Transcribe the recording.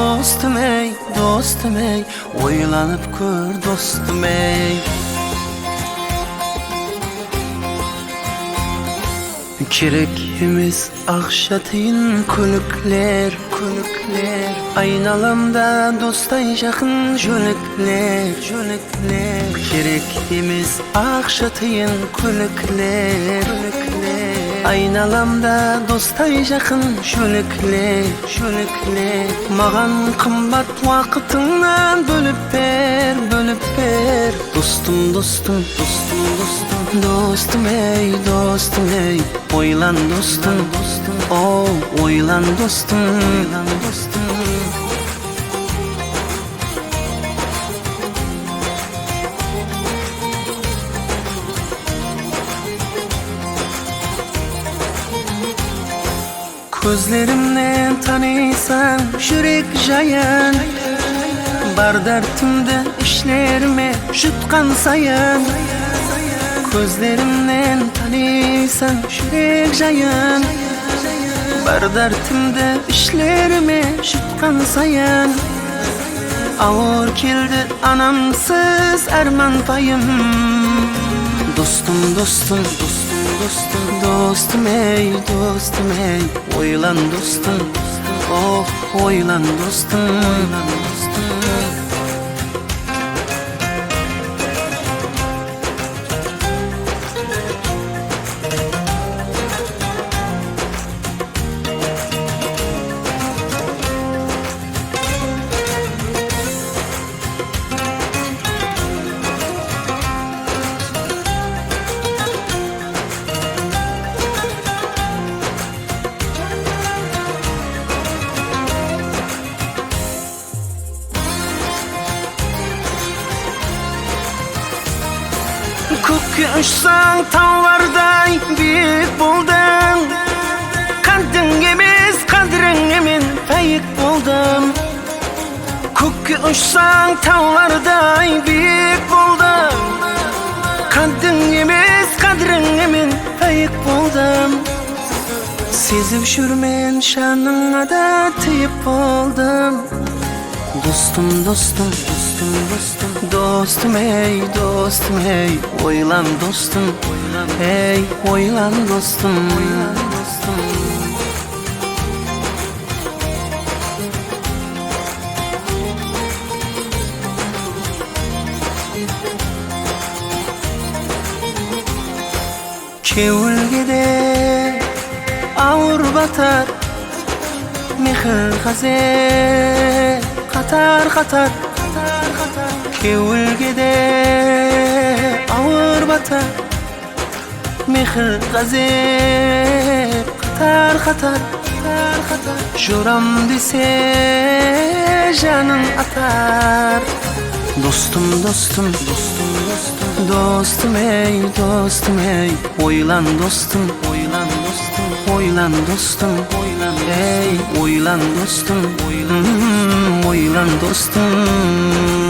Dostum eý, dostum eý, oýlanyp gör dostum eý. Kerek emes akja tyn kölükler, kölükler. Aýnalamda dostay jakyn jölükler, jölükler. Kerek emes akja tyn kölükler, kölükler. Aýnalamda dostay jakyn jölükler, jölükler. Magan kymbat wakytyňdan bölüp ber, bölüp ber. Dostum, dostum, dostum, dostum, dostum eý, dostum eý, oýlan dostum, dostum, o, oýlan dostum, oýlan dostum. Közlerimden tanysaň jürek jaýyn, Bar dertimdi işlerime jutgan saýyn. Közlerimden tanysaň jürek jaýyn, Bar dertimdi işlerime jutgan saýyn. Awur keldi anamsyz arman paýym. Dostum, dostum, dostum, dostum, dostum eý, dostum eý, oýlan dostum, oh, oýlan dostum, oýlan dostum. Kökge uçsaň taglardaý beýik bolduň, Kaddyň emes kadryňa men faýyk boldum. Kökge uçsaň taglardaý beýik bolduň, Kaddyň emes kadryňa men faýyk boldum. Sezip jürmen şanyňa-da tyýyp boldum. Dostum, dostum, dostum, dostum, dostum eý, dostum eý, oýlan dostum, eý, oýlan dostum, oýlan dostum. Kewilge de awur batar, Mehir gaze katar-katar. Kewilge de awur batar, Mehir gaze katar-katar. Joram diýse janyň atar. Dostum, dostum, dostum, dostum, dostum eý, dostum eý, oýlan dostum, oýlan dostum, oýlan dostum, oýlan eý, oýlan dostum, oýlan, oýlan dostum.